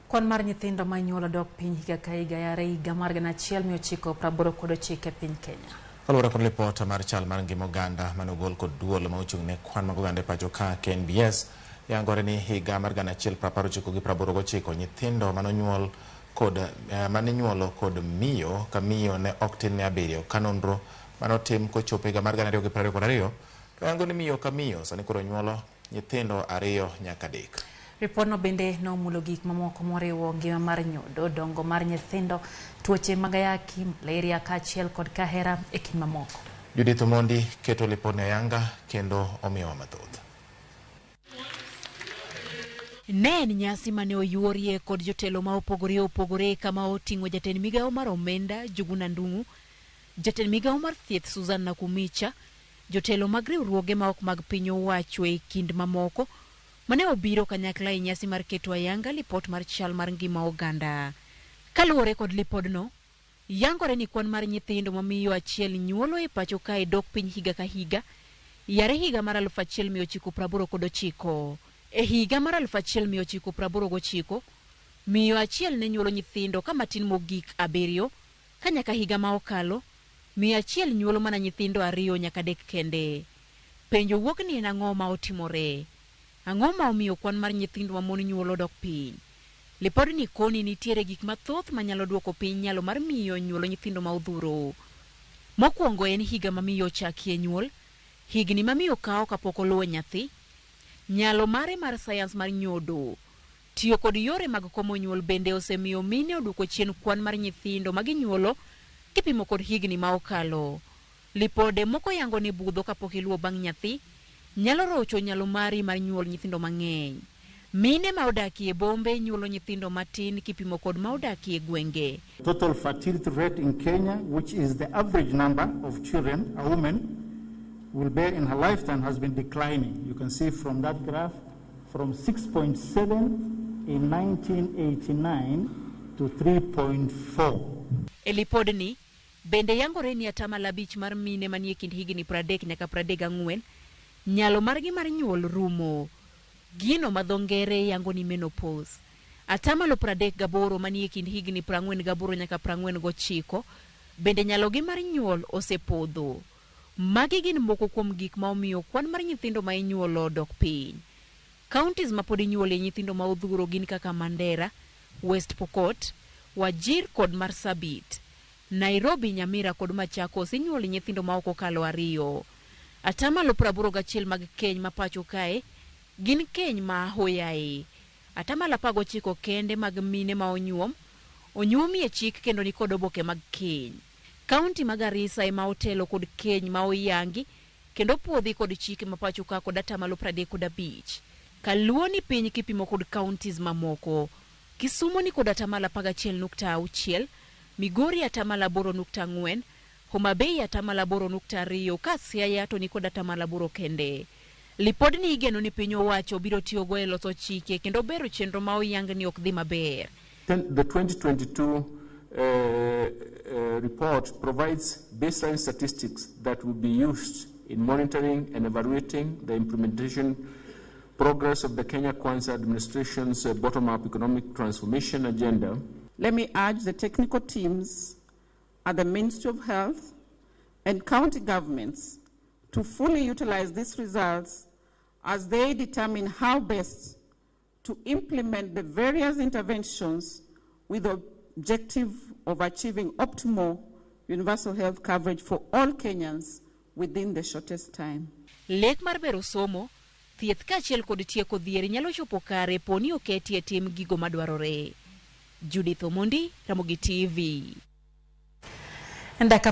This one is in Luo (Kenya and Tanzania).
Kwan mar nyithindo ma inyuolo dok piny higa ka higa yare higa mar 1989 e piny Kenya. Kaluwore kod lipot mar chal mar ngima oganda mane ogol kod duol ma ochung' ne kwan mag oganda e pacho ka KNBS yangore ni higa mar 1989 nyithindo manonyuol kod mane inyuolo kod miyo ka miyo ne ok tin ne abiriyo ka nonro manotim kochopo higa mar 2022 to yango ni miyo ka miyo sani koro nyuolo nyithindo ariyo nyaka adek. Ripodno bende nomulo gik mamoko moriwo ngima mar nyodo, dongo mar nyithindo, tuoche mag ayaki, malaria kaachiel kod kahera e kind mamoko. Judith Omondi keto lipodni ayanga kendo omiyowa mathoth. Ne en nyasi mane oyuorie kod jotelo ma opogore opogore kama oting'o jatend migawo mar omenda Njuguna Ndung'u, jatend migawo mar thieth Susan Nakhumicha, jotelo mag riwruoge ma ok mag piny owacho e kind mamoko mane obiro kanyakla e nyasi mar keto ayanga lipot mar chal mar ngima oganda. Kaluwore kod lipodno, yangore ni kwan mar nyithindo ma miyo achiel nyuolo e pacho kae dok piny higa ka higa, yare higa mar 1989. E higa mar 1989, miyo achiel ne nyuolo nyithindo ka matin mogik abiriyo, ka nyaka higa ma okalo, miyo achiel nyuolo mana nyithindo ariyo nyaka adek kende. Penjo wuok ni en ang'o ma otimore? Ang'o ma omiyo kwan mar nyithindo ma mon nyuolo dok piny? Lipodni koni nitiere gik mathoth manyalo duoko piny nyalo mar miyo nyuolo nyithindo ma odhuro. Mokwongo en higa ma miyo ochakie nyuol, higni ma miyo kawo kapok oluwo nyathi, nyalo mare mar sayans mar nyodo. Tiyo kod yore mag komo nyuol bende osemiyo mine oduoko chien kwan mar nyithindo ma ginyuolo kipimo kod higni ma okalo. Lipode moko yango ni budho kapok iluwo bang' nyathi nyalo rocho nyalo mari mar nyuol nyithindo mang'eny. Mine ma odakie bombe nyuolo nyithindo matin kipimo kod ma odakie gwenge. Total fertility rate in Kenya, which is the average number of children a woman will bear in her lifetime, has been declining. You can see from that graph from 6.7 in 1989 to 3.4. E lipodni, bende yangore ni 5% mar mine manie kind higni 30 nyaka 34 nyalo margi mar nyuol rumo. Gino ma dho ngere yango ni menopause. 38% manie kind higni 48 nyaka 49 bende nyalogi mar nyuol osepodho. Magi gin moko kuom gik ma omiyo kwan mar nyithindo ma inyuolo dok piny. Counties ma pod inyuolie nyithindo ma odhuro gin kaka Mandera, West Pokot, Wajir kod Marsabit. Nairobi, Nyamira kod Machakos inyuolo nyithindo ma ok okalo ariyo. 81% mag keny ma pacho kae gin keny ma ahoyaye. 19% kende mag mine ma onyuom, onyuomie chik kendo nikod oboke mag keny. Kaunti ma Garissa ema otelo kod keny ma oyangi kendo puodhi kod chike ma pacho ka kod 35%. Kaluo ni piny kipimo kod counties mamoko. Kisumo ni kod 11.6%, Migori 8.4%, Homa Bay 8.2% ka Siaya to ni kod 8% kende. Lipodni igeno ni piny owacho biro tiyogo e loso chike kendo bero chenro ma oyang ni ok dhi maber. The 2022 report provides baseline statistics that will be used in monitoring and evaluating the implementation progress of the Kenya Kwanza administration's bottom-up economic transformation agenda. Let me urge the technical teams at the Ministry of Health and county governments to fully utilize these results as they determine how best to implement the various interventions with the objective of achieving optimal universal health coverage for all Kenyans within the shortest time. Lek mar bero somo, thieth kaachiel kod tieko dhier nyalo chopo kare poni oketi e tim gigo madwarore. Judith Omondi, Ramogi TV. Dakika